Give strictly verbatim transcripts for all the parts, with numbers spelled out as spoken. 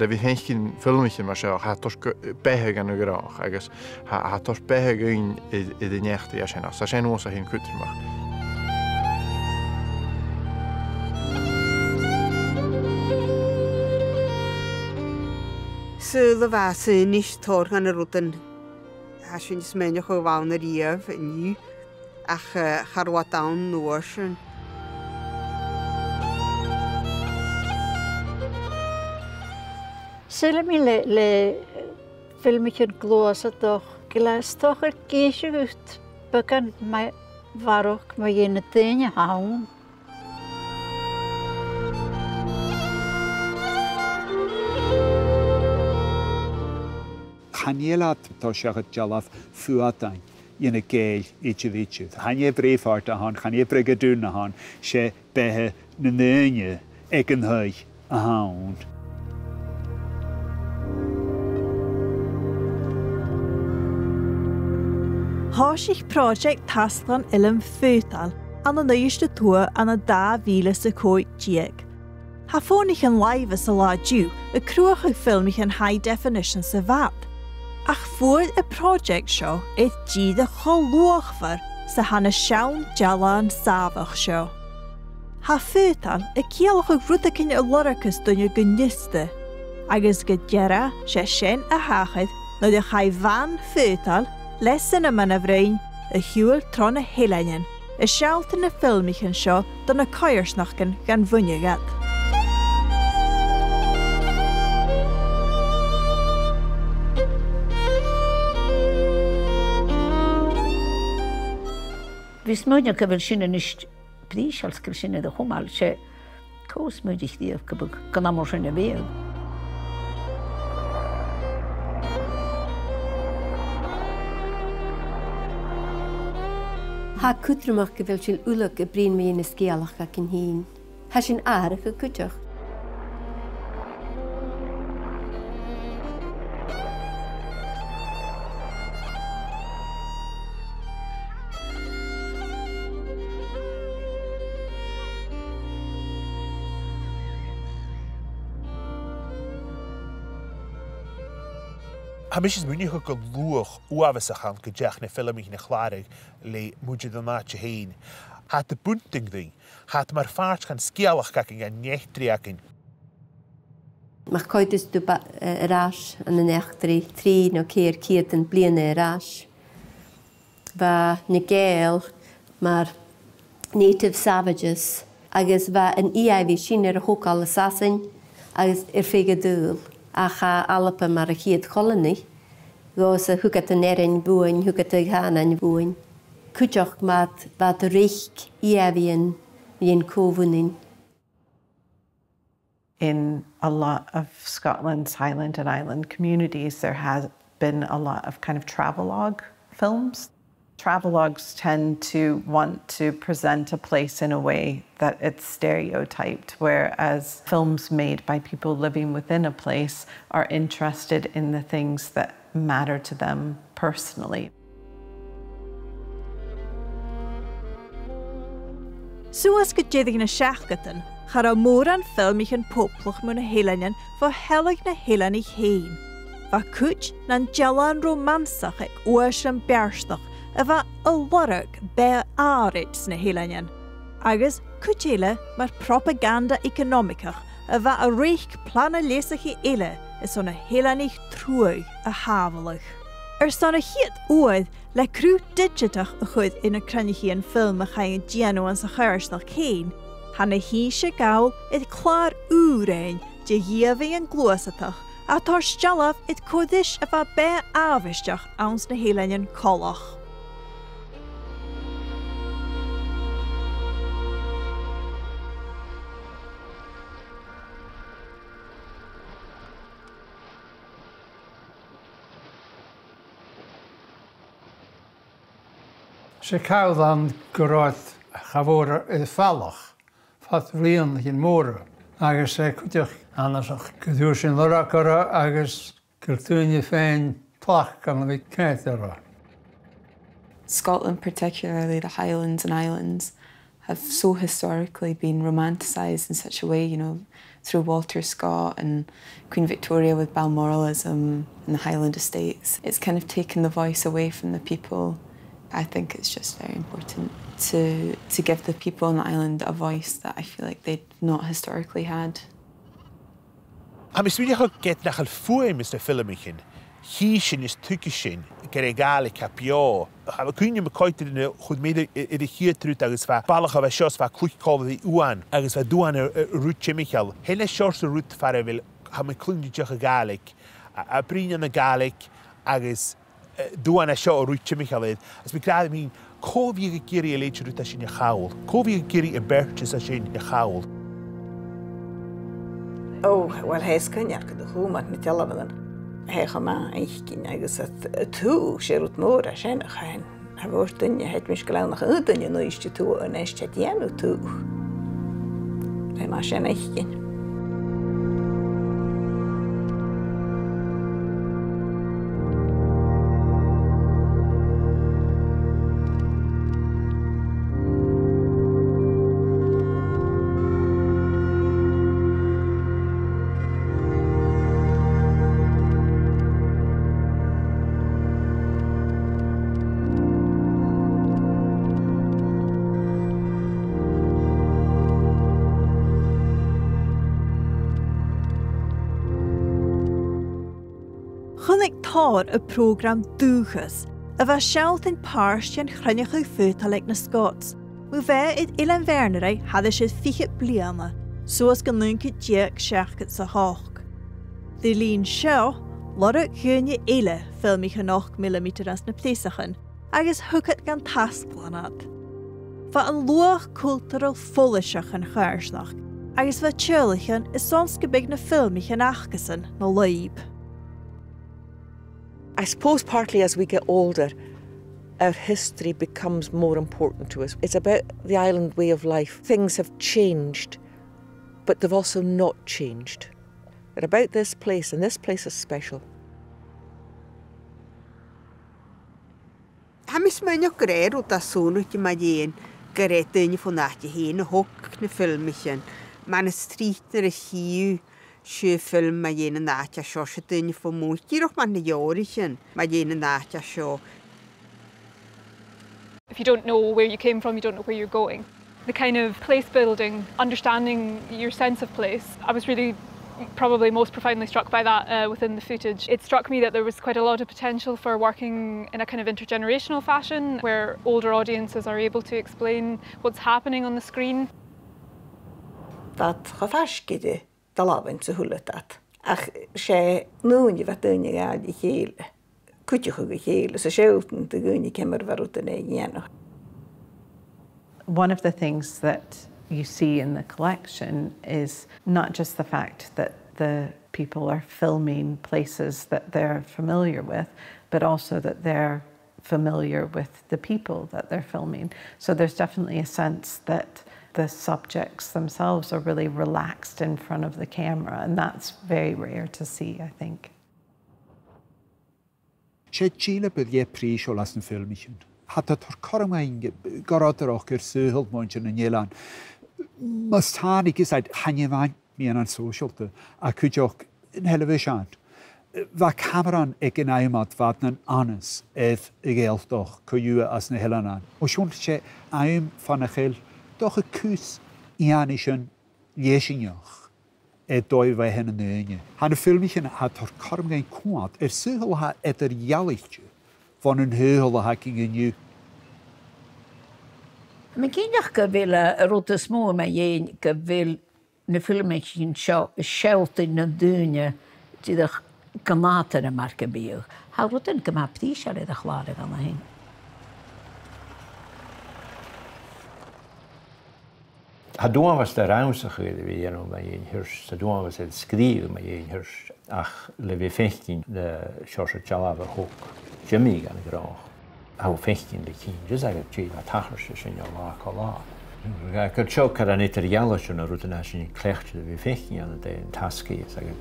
A bhith a' faicinn filmichean mar seo, tha e toirt beatha dhan a' ghnothach, agus tha, tha e toirt beatha dhuinn air, air an eachdraidh a tha sin, agus tha sin uabhasach cudromach. Saoil a bheil sibh a-nis a' toirt dha na rudan a tha sinn a' smaoineachadh a bh' ann a-riamh an-diugh, ach, eh, cha robh iad ann an uair sin. Saoilidh mi le, le filmichean gluasadach, gu bheil e 's dòcha air gu leòr dhut beagan mu bharrachd mu dheidhinn na daoine a th' ann. Chan eil iad a' tòiseachadh a' dealbh fuadain dhen a' Ghàidheal idir, idir. Chan e Braveheart a th' ann, chan e Brigadoon a th' ann, 's e beatha nan daoine aig an taigh a th' ann. Thòisich pròiseact tasglann fhilm Futail ann an Uibhist a Tuath ann an dà mhìle 's a còig deug. Tha fònaichean-làimhe san latha an-diugh a' cruthachadh filmichean high definition sa bhad. Ach fhuair am pròiseact seo air dìreadh cho luachmhor 's a tha na seann dealbhan sàmhach seo. Tha Futail a' ciallachadh rudeigin a lorgas duine gun fhiosta, agus gu dearbh 's e sin a thachair nuair a chaidh bhan Futail le Cineaman a bhruidhinn a shiubhal tro na h-eileanan, a' sealltainn na filmichean seo do na coimhearsnachdan dhan bhuineadh iad. Bha mi a' smaoineachadh gu bheil sin a-nis prìseil, gu bheil sin air a chumail, 's e cò smaoinich riamh gum biodh gun ann mar sin a bhiodh. Tha e cudromach gu bheil sinn uile a' bruidhinn mu dheidhinn na sgeulachd againn fhìn. Tha sinn atharrachadh cuideachd. Tha mise a' smaoineachadh gu bheil luach uabhasach ann gu deach na filmichean a chlàradh le muinntir an àite fhèin. Tha iad a' buntainn dhuinn, tha iad mar phàirt dhen sgeulachd againn, dhen eachdraidh againn. Ma choimheadas tu ba-, eh, air ais ann an eachdraidh trì no ceithir ceud de bhliadhna air ais, bha na Gàidheil mar native savages, agus bha an ìomhaigh sin air a thogail ann an Sasainn agus air feadh an t-saoghail, ach tha Alba mar a' chiad cholanaidh, gus an thug iad an fhearann bhuainn, thug iad a' chànain bhuainn. Cuideachd ma bha iad a' reic ìomhaighean dhen co-bhuntainn. In a lot of Scotland's Highland and Island communities, there has been a lot of kind of travelogue films. Travelogues tend to want to present a place in a way that it's stereotyped, whereas films made by people living within a place are interested in the things that matter to them personally. Suas gu deireadh nan seachdadan, cha robh mòran filmichean poblach mu na h-eileanan bho shealladh nan eileanaich fhèin. Bha cuid nan dealbhan romansach aig uaislean beartach a bha a' lorg beatha àraid sna h-eileanan, agus cuid eile mar propaganda eaconamach a bha a' reic plana leasachaidh eile airson na h-eileanaich truagh a shàbhaladh. Airson a' chiad uair le cruth didseatach a chur air na cruinneachaidhean film a chaidh an dèanamh anns a' choimhearsnachd fhèin, tha na h-Innse a' gabhail air clàr ùr fhaighinn de dh'ìomhaighean gluasadach a' toirt dealbh air cò ris a bha beatha àbhaisteach anns na h-eileanan coltach. 'S e call ann gu robh iad cha mhòr air falach fad bhliadhnaichean mòra, agus 's e cuideachd annasach gun d' fhuair sinn lorg orra agus gu bheil daoine a' faighinn tlachd ann a bhith coimhead orra. Scotland, particularly the Highlands and Islands, have so historically been romanticised in such a way, you know, through Walter Scott and Queen Victoria with Balmoralism and the Highland Estates. It's kind of taken the voice away from the people. I think it's just very important to, to give the people on the island a voice that I feel like they've not historically had. Tha mi a' smaoineachadh ged nach eil fuaim anns na filmichean, chì sinn is tuigidh sinn gur e Gàidhlig a bh' ann. Tha cuimhne agam coimhead air na, chuir mi air, air a' chiad rud agus bha balach a bha seo, 's bha e a' cluich còmhla ri uan, agus bha an t-uan a', a' ruith timcheall. Sin an seòrsa rud far a bheil, tha mi a' cluinntinn dìreach a' Ghàidhlig, a, a' bruidhinn na Gàidhlig agus eh, an t-uan a seo a' ruith timcheall air. Is bha mi ag ràdh rium fhìn, cò bhiodh ag iarraidh a leithid rud a sin a chall? Cò bhiodh ag iarraidh am beartas a sin a chall? Ò, uill, tha e sgoinneil gun do chùm iad na dealbhan. Tha e cho math fhaicinn agus a' t-, a' tuagh, 's e rud mòr a tha sin, a chanainn. A bhith air duine, thèid mise gu leòr nach aon duine an uair sin a' tuath a-nis, tha e a' dèanamh tuagh. Tha e math sin fhaicinn. Chunnaic tòrr am prògram Dùthchas, a bha a' sealltainn pàirt den chruinneachadh fhaotail aig na Scots, mu bheatha air Eilean Bhearnaraigh thairis air fichead bliadhna, suas gu naoi ceud deug seachdad 's a h-ochd. Ri linn seo, lorg daoine eile filmichean ochd millimeter anns na preasachan, agus thug iad dhan tasglann iad. Bha an luach cultarail follaiseach den choimhearsnachd, agus bha teaghlaichean airson 's gum biodh na filmichean acasan na lùib. I suppose partly as we get older, our history becomes more important to us. It's about the island way of life. Things have changed, but they've also not changed. They're about this place, and this place is special. Tha mi a' smaoineachadh gur e rud a tha sònraichte mu dheidhinn gur e daoine fon àite fhèin a thog na filmichean. Mar as trice nuair a chì thu sibh film mu dheidhinn an àite seo, 's e daoine fo mhuinntir, dìreach mar na leabhraichean mu dheidhinn an àite seo. If you don't know where you came from, you don't know where you're going. The kind of place building, understanding your sense of place. I was really probably most profoundly struck by that, uh, within the footage. It struck me that there was quite a lot of potential for working in a kind of intergenerational fashion, where older audiences are able to explain what's happening on the screen. Bha iad cho faisg ri dealbhan 's a h-uile dad. Ach 's e an ùine a bha daoine a' gabhail ri chèile, cuideachadh ri chèile, 's a' sealltainn do dhaoine ciamar a bha rudan air a dhèanamh. One of the things that you see in the collection is not just the fact that the people are filming places that they're familiar with, but also that they're familiar with the people that they're filming. So there's definitely a sense that the subjects themselves are really relaxed in front of the camera, and that's very rare to see, I think. 'S e dìleab a tha prìseil anns na filmichean. Tha iad a' toirt cothrom dhuinn goireadaireachd air saoghal muinntir nan eilean. Mus tàinig iad, chan e a-mhàin meadhanan sòisealta, ach cuideachd an telebhisean. Bha camarathan aig an àm ud, bha iad nan annas air a' Ghàidhealtachd co-dhiù anns na h-eileanan. Mar sin 's e àm far nach eil, 's dòcha, cus fhianaisean leisgeanach air dòigh bheatha nan daoine. Tha na filmichean a' toirt cothrom dhuinn coimhead air saoghal a tha eadar-dhealaichte bhon an t-saoghal a th' againn an-diugh. Tha mi cinnteach gu bheil an rud as motha mu dheidhinn gu bheil na filmichean seo a' sealltainn nan daoine dìreach gu nàdarra mar gum biodh. Tha rudan gu math prìseil air a chlàradh ann fhèin. Tha uabhas de rannsachadh air a bhith a' dèanamh mu dheidhinn Hirst, tha uabhas air sgrìobhadh mu dheidhinn Hirst, ach le bhith a' faicinn na seòrsa dealbhan a thug Jimmy dhan ghnothaich, tha thu a' faicinn le cinnt, is agad dè bha a' tachairt an sin o là gu là. Agus seo car an eadar-dhealaichte na rudan a tha sinn cleachdte a bhith a' faicinn ann an dèidh an tasgaidh, is agad.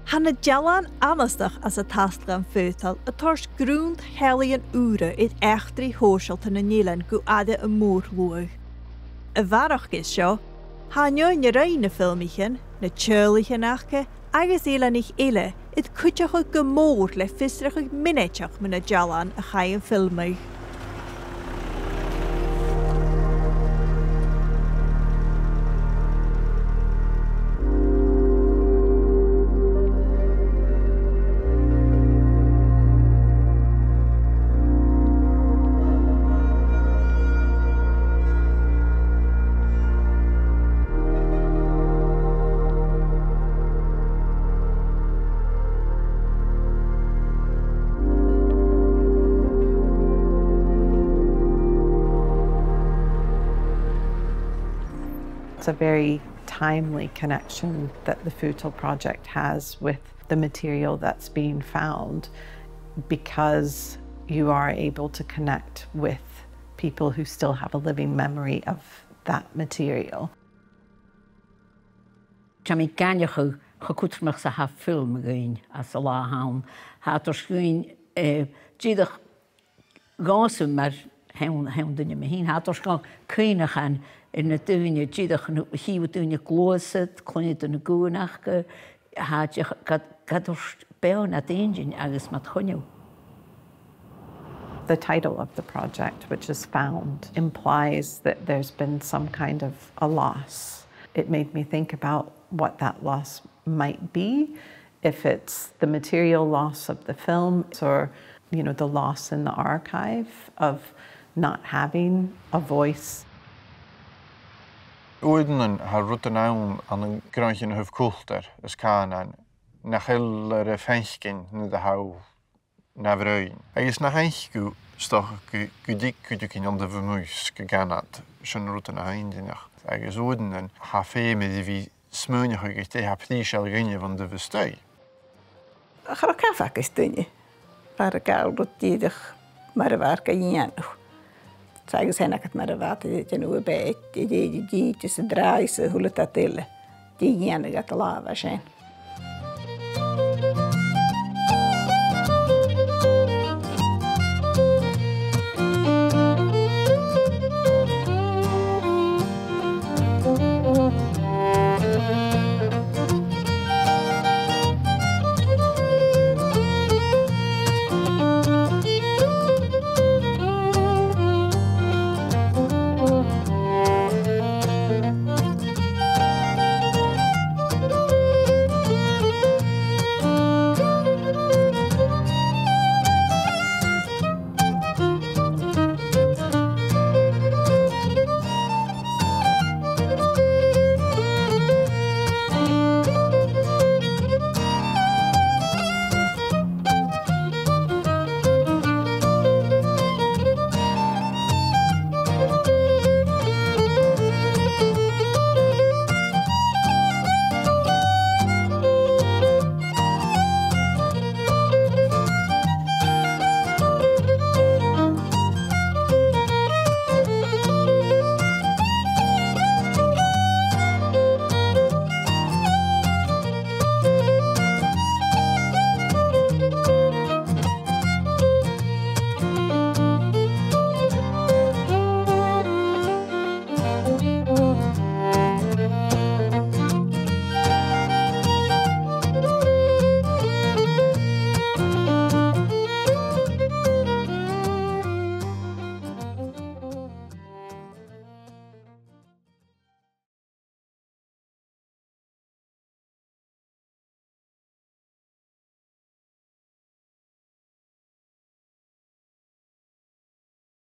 Tha na dealbhan annasach anns an tasglann fhaotail a' toirt grunn sheallaidhean ùra air eachdraidh shòisealta nan eilean gu aire a' mhòr-shluaigh. A bharrachd air seo, tha an fheadhainn a rinn na filmichean, na teaghlaichean aca agus eileanaich eile air cuideachadh gu mòr le fiosrachadh mionaideach mu na dealbhan a chaidh am filmeadh. It's a very timely connection that the Futail Project has with the material that's being found, because you are able to connect with people who still have a living memory of that material. Tha mi ag aithneachadh cho cudromach 's a tha film dhuinn anns an latha an-diugh. Tha e a' toirt dhuinn, eh, dìreach dhòmhsa mar aon, aon duine mi fhìn. Tha e a' toirt dhomh cuimhneachan air na daoine, dìreach nuair a chì thu daoine a' gluasad, cluinnidh tu na guth aca, tha e dìreach ga, ga toirt beò nad inntinn agus mad choinneamh. The title of the project, which is Found, implies that there's been some kind of a loss. It made me think about what that loss might be, if it's the material loss of the film or, you know, the loss in the archive of not having a voice. Uaireannan tha rudan ann ann an gnothaichean a thaobh cultar is cànan nach eil ri fhaicinn nuair a tha thu na bhroinn. Agus nach fhaic thu, 's dòcha, gu, gu dè, gu dè tha a' dol a-mach às do dh'aindeoin, sin rudan a tha inntinneach. Agus uaireannan tha feum air a bhith a' smaoineachadh gu dè tha prìseil dhuinne bhon taobh a-staigh. Cha robh càil aig duine. Bha iad a' gabhail rud dìreach mar a bha iad ga dhèanamh. 'S agus tha e agad mar a bha iad a' dèanamh a' bheatha, a' dèanamh dìteas, a' draghadh 's a h-uile dad eile. Dè dhèanadh iad an latha sin?